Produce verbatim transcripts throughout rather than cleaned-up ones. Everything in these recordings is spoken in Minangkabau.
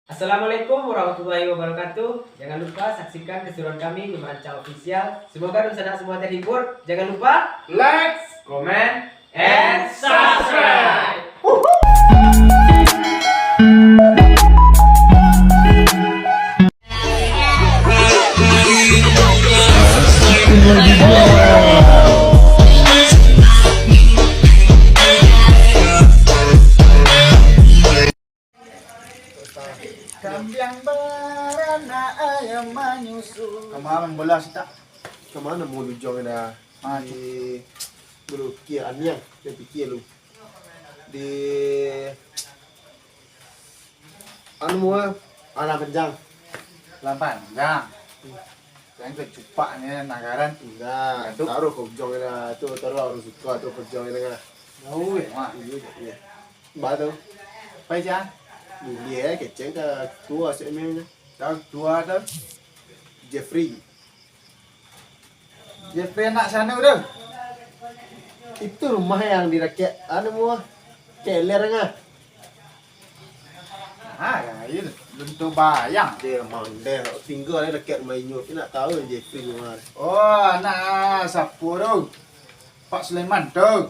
Assalamualaikum warahmatullahi wabarakatuh. Jangan lupa saksikan keseruan kami di Merancang Official. Semoga dunsanak semua terhibur. Jangan lupa like, comment, and subscribe. Kambiang baranak ayam manyusu. Kama main bola sitak? Kama namo lujuang dah? Ah, di bulu kia aniang, dia pikir lu. Di anu mua, anak panjang. Anak panjang. Yang tu cupak ni nagaran. Indak, taruh ka ujuang dah. Tu taruh urang suko tu ka ujuang dah. Jauh, eh, mak. Iyo, jauh. Ba tu. Pai sia? Buliah, eh, keceng ka tua si Emil nyo. Tau tua tu. Jeffrey. Jeffrey anak Sanu tu. Itu rumah yang di dakek, anu mua, keler ngah. Ah, ya, iya. Belum tu bayang. Dia mandeh, tinggal di dakek rumah inyo. Dia nak tahu Jeffrey rumah. Oh, anak siapa tu? Pak Sulaiman tu.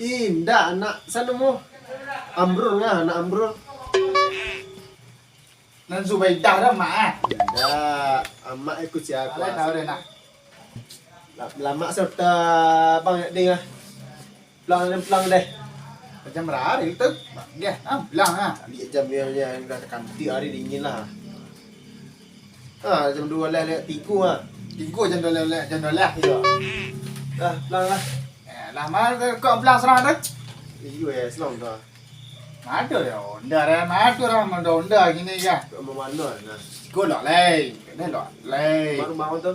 Indak, anak Sanu mua. Amrul ngah, anak Amrul. Nan Zubaidah dah, mak, ah. Indak, amak ikut siapa? Alah, tahu deh, nah. La-, lamak serta bang nak ding, ah. Pulang deh, pulang deh. Macam hari tu, bang, ya, ah, pulang, ah. Balik jam dia, dia dah kanti hari dingin lah. Ah, jam dua belas lewat tiga, ah. Tiga jam dua belas, jam dua belas. Iyo. Dah, pulang lah. Eh, lah, mana tu kau pulang serang tu? Iyo, ya, serang tu. Mado ya, Honda dah, mado dah, mado Honda gini ya. Kau mau mana, nah? Kau lok lai, kena lok lai. Rumah, rumah tu?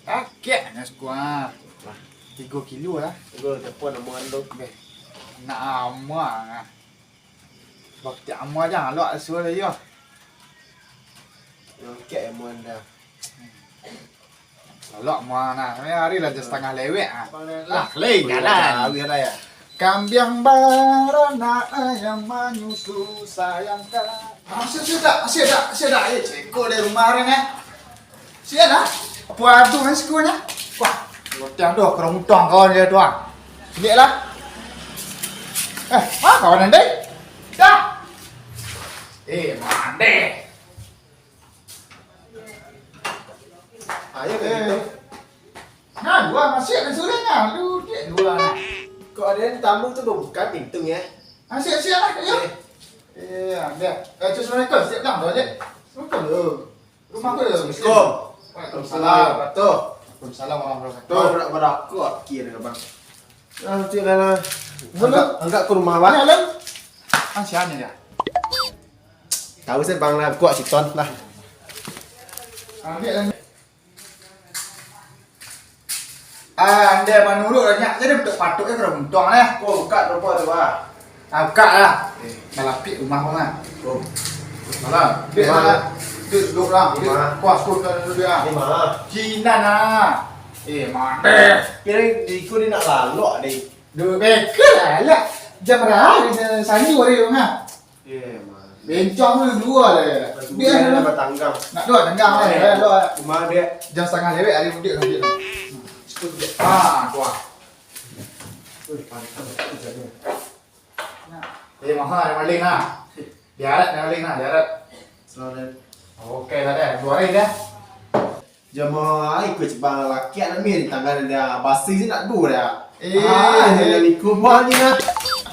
Takek nya sekuah. Tiga kilo lah. Tiga telepon nama ando. Beh, nak ama ah. Waktu ama jan lok suruh yo. Yang kek yang mana? Lok ma nah, hari lah jam satangah lewek ah. Lah, leh jalan. Kambiang baranak ayam manyusu sayang ka. Asyik, asyik dak, asyik dak, asyik dak. Eh, ceko dari rumah orang eh. Sian ah. Apa tu kan sekunya? Wah, loteng tu, kerong utang kawan dia tu ah. Sini lah. Eh, ah, kawan andai. Dah. Eh, mandeh. Ayo, eh. Nah, dua masih ada surat nah. Lu dia dua nah. Kok ada yang tamu tu buka pintu ya? Masih siap lah, ayo. Eh, ada. Eh, assalamualaikum. Siap dah, boleh. Assalamualaikum. Rumah aku dah. Assalamualaikum. Waalaikumsalam. Waalaikumsalam warahmatullahi wabarakatuh. Kau nak berakot kira dengan bang. Ah, cik lah. Anggak, anggak ke rumah, Bang. Ni, Alan. Ah, siapa ni dia? Tahu saya bang lah, kuat si Ton lah. Ambil lah. Ah, anda manurut banyak je dia betul patut je kalau untung lah. Oh, buka rupa tu, Bah. Ah, buka lah. Eh, malapik rumah kau kan. Oh. Malam. Dia lah. Dia duduk lah. Dia kuas pun tak duduk ah. Di mana? Jinan ah. Eh, mana? Kira di kau dia nak lalok deh. Duduk beka lah lah. Jam berapa dia sanju hari tu kan? Bencong tu dua lah ya. Dia ada batanggang. Nak dua tanggang lah ya. Dua. Cuma dia jam setengah lewat ada mudik mudik. Ah, kuah. Eh, mahal ada maling ah. Diarat ada maling ah, diarat. Selamat. Oke lah deh, dua hari dah. Jamaah ikut cebang laki anak ni tanggal dia basi je nak dua dah. Eh, ah, dia ni kubah ni nah.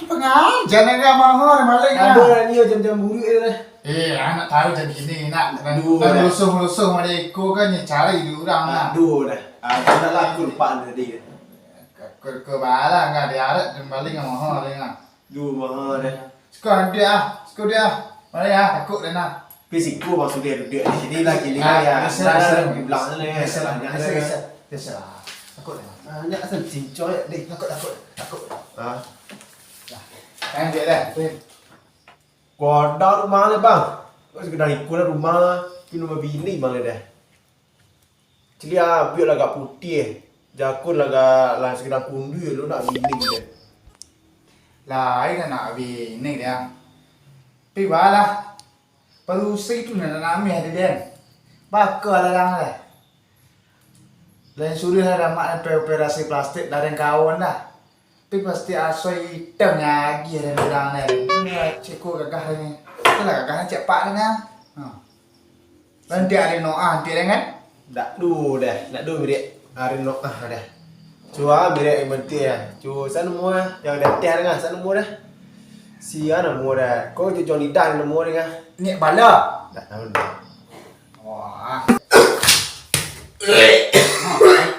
Pengajar ni dia mahal maling ah. Ada ni jam-jam buruk dia dah. Eh, anak tahu jadi ini nak. Dua dah. Lusuh-lusuh ada iko kan ni cari dulu orang nak. Dua dah. Ah, dah laku lupa tadi. Ke, ke balang kan diarat dan maling mahal ni nah. Duh, mahal deh. Suko duit ah, suko duit ah. Mana ya, takut deh nah. Tapi siko maksud dia duit ni. Jadi lagi ni ya. Biasa lah, bilang ni. Biasa lah, biasa lah. Takut deh. Banyak asal cincong ya, deh. Takut, takut, takut. Ah. Kan dia dah. Kodar rumah ni bang. Kau sekedar ikut rumah, tapi rumah bini bang ni dah. Cili abuik lah agak putiah, jakun lah agak lah sagedang kunduih lu nak bining deh. Lain nak bining dia. Tapi balah. Padusi tu nan namiah di den. Baka larang lah. Lain suruah lah damak sampai operasi plastik dareng kawan lah. Tapi pasti asoi itam nyagi den bilang den. Ceko gagah ni. Itulah gagah ni cek pak ni nah. Ha. Nanti hari Noah nanti den kan? Ndak du dah, ndak du mirip hari Noah dah. Cua mirip yang penting ya. Cua sa nemu dah, yang dah teh dah, sa nemu dah. Sia nemu dah. Kau jujur lidah nemu dah. Ni bala. Ndak tahu dah. Wah.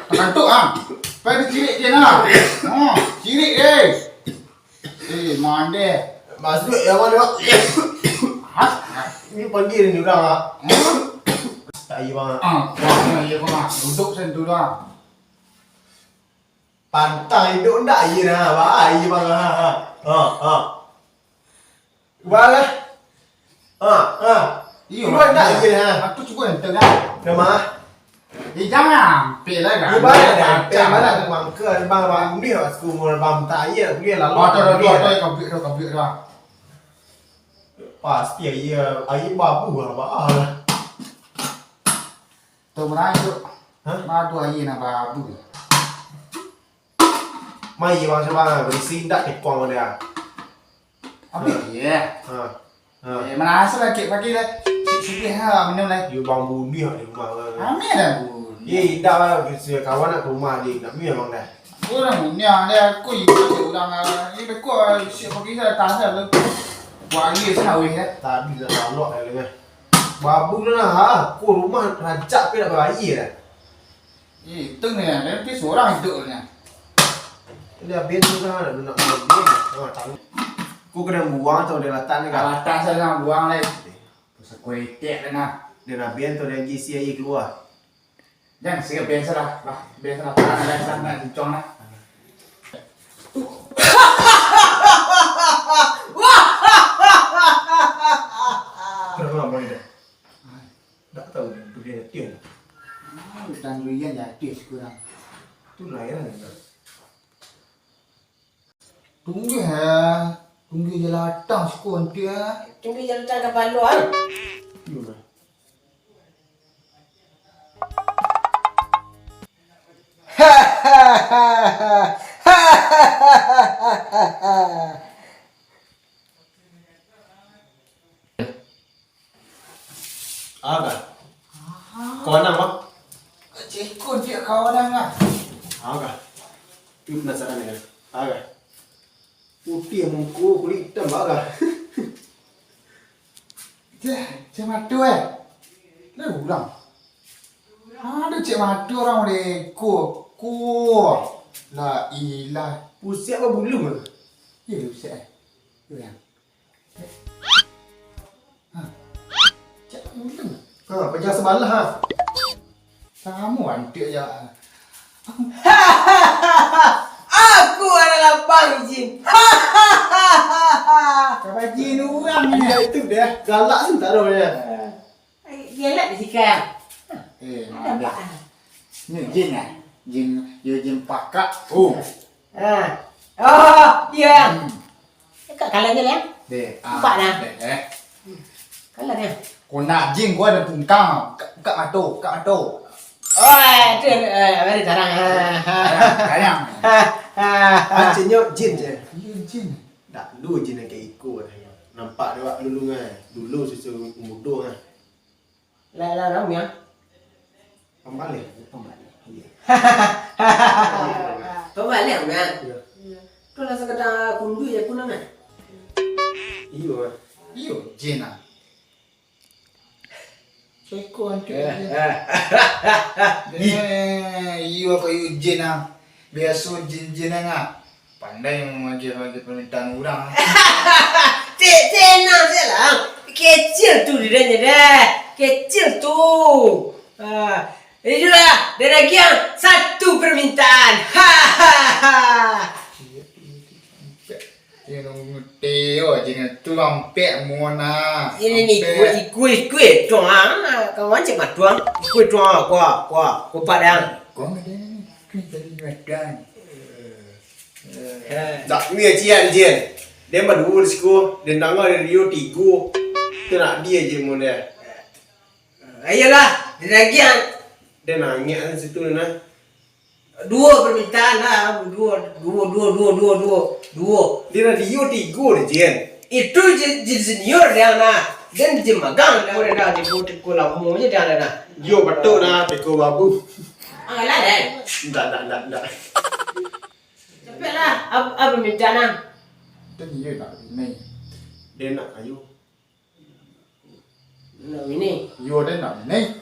Takantuk ah. Pai dicirik je nah. Oh, cirik je. Eh, mandeh. Masuk yang mana, Mak? Hah? Ini panggil ni orang, Mak. Hmm? Tak iya, Mak. Ah, iya, Mak. Duduk sen tu dah. Pantang hidup ndak iya nah, Mak. Iya, Mak. Ha, ha. Ha, ha. Ubah lah. Ha, ha. Iyo, Ubah ndak iya nah. Aku cuba ente kan. Nama? Eh, jangan ampek lah kan. Ubah lah, ampek lah. Bang, bang, bang, bang, bang, tak iya, boleh lah. Oh, tu, tu, tu, tu, kabik tu, kabik tu. Pasti iya, iya babu lah, Mak. Tu mana tu? Hah? Madu aia nan babu. Mai bang, cubo bang, barisi indak tepung dia. Abih, iyo. Ha. Ha. Eh, mana asa lah kek pagi lah. Sik-sik ha, minum lah. Yo bang bunuh di rumah bang. Amih lah bunuh. Ye, indak lah, kawan nak ke rumah dia, nak minum bang dah. Urang bunuh dia, aku ikut urang ah. Ini beko sik pagi dah tahan dah. Buat aia saweh dah. Tadi dah lalok dah dengar. Babu tu nah, ha, ko rumah rancak pe nak baaia dah. Eh, itu ni, tapi surang hidup ni. Dia abih tu dah, nak bunuh dia. Ha, tang-, ko kena buang atau dia latah ni kan? Latah saja nak buang lai. Pusako etek dah nah. Dia abih tu dia isi aia kalua. Jan, siko biaso lah, lah, biaso lah, tangan lah, tangan lah, cincong lah. Kenapa lama ni dah? Tak tahu dah, durian jatuh. Ah, hutan durian jatuh sekarang. Tu lah ya. Tunggu ha. Tunggu je latang siko nanti ha. Tunggu je latang kapalo ha. Iyo lah. Aga. Kawan ang, Bang? Ceko dia kawan ang ah. Aga. Tu penasaran ya. Aga. Putih muko, kulik itam, aga. Cek, cek mato eh. Lah urang. Aduh, cek mato urang leko. Ko. La ilah. Pusiak apa bulu ke? Iya, pusiak eh. Urang. Ha. Cak ulu. Ha, pajang sabalah, ha. Samo antik ja. Aku adalah Bang Jin. Kabajin urang ni. Indak itu deh, galak sentaro deh. Galak di siko. Eh, ada. Ni jin ah. Jin, yo jin pakak. Oh. Ha. Oh, iyo. Hmm. Kak kalah je lah. Deh, ah, nampak dah. Deh, eh. Kalah dia. Kau nak jin, gua ada tungkang. Buka, buka mato, buka mato. Oh, tu, eh, mari tarang. Ha, ha. Tarang, tarang. Ha, ha, ha. Ancinyo jin je. Iyo, jin. Ndak, lu jin nan kayak iko. Nampak dek awak dulu ngai. Dulu susu mudo ngai. Lah, lah, ramiang. Pambaleh. Pambaleh. Iya. Pambaleh, ramiang. Iya. Itu lah sakadar kundu ya, kunang, eh? Iyo, eh. Iyo, jin, ah. Seko antu Eh, jin. eh. Eh, iyo, kau iyo jin, ah. Biaso jin-jin, ah. Pandai mamaja-maja parmintaan urang. Cek, tenang sajolah. Kecil tu diranyo dah. Kecil tu. Ha. Itulah, dari Agiang, satu permintaan. Hahaha. Iyo, nunggu teo je tu ampek mona. Ini ni, Ampek. Ikut, ikut, ikut. Tuang, kawan cek mah tuang. Ikut tuang, kuah, kuah, kupat dang. Kau ada ni, ikut dari makan. Eh. Dak ni cian, Jin. Den baduo di siko, den danga dari radio tigo. Tu nak dia je mun dia. Ayolah, dia lagi an. Dia nangis kan situ nah. Duo permintaan lah, duo, duo, duo, duo, duo, duo. Di radio tigo deh, Jin. Itu je, je senior dia nah. Dan je magang dia udah dah, je tiko lamo je dia dah. Yo, betul nah, tiko babu. Ah, lah, eh. Ndak, ndak, ndak, ndak. Capek lah, ap-, apa minta nah? Dan iya nak ini. Dia nak ayo. Nak bini. Yo, dia nak bini.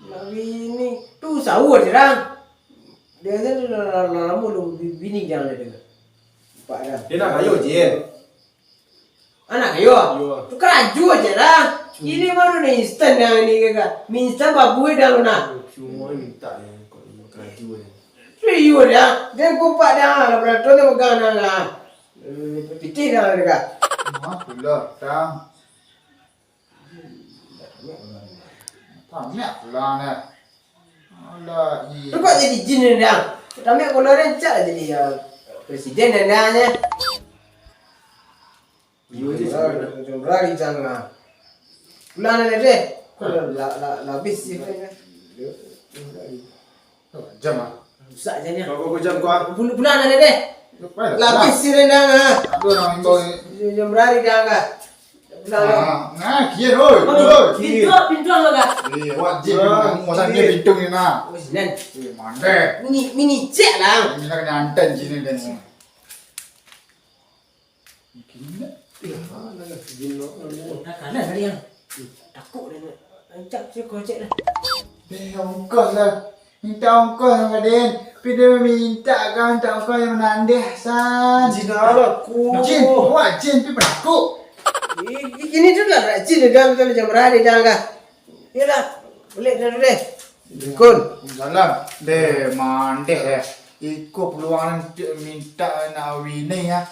Nak bini. Tu usaho je lah. Dia kan lah, lah, lah lamo lu bi-, bini jangan ada. Empat dah. Dia nak kayo, Jin. Anak kayo? Yo. Tu karajo je lah. Ini baru ni instan yang ini ke, Kak? Mi instan babuih dah lu nah. Cuma minta ni, kok ni karajo je. Serius dah. Dia kupak dah, lah beratur dah pegang dah lah. Eh, pitih dah mereka. Mah pula, Tang. Tamek pula, nak. Alah, iya. Tu kok jadi jin ni, Dang? Tamek kalau rancak lah jadi, ya, presiden dan dah, ya. Iyo je, Jomrah, sebenarnya. Jomrah, Rijang, ah. Pulang dah, deh. Lah, lah, lah habis sih. Jam ah. Rusak je ni. Kau, kau jam kau ah. Pul-, pulang dah, deh. Lepas lah. Lah habis sih rendang ah. Aduh, orang imbau ni. Jam berapa dah kah? Pulang lah. Ah, nah, kian, oi, oi. Pintu, pintu apa kah? Eh, awak jin, ah, kamu pasang dia pintu ni nah. Oh, sinan. Eh, mandeh. Mini, mini cek lah. Ini nak kena antan sini dan. Mungkin indak. Iyo, ha, lah, lah, jin lo, lo, lo. Oh, dah kalah tadi, yang. Takut dia nak. Rancak je kau cek dah. Eh, ongkos lah. Minta ongkos lah, Raden. Pi dia minta kau minta ongkos yang manandeh, san. Jin lah aku. Jin, wah, jin pi pelaku. Ih, ih, gini tu lah, jin dah, dah, dah, jam berapa dah, dah. Iyolah, balik dah dulu deh. Kun. Salam. Deh, mandeh eh. Iko peluang minta nak wini ya.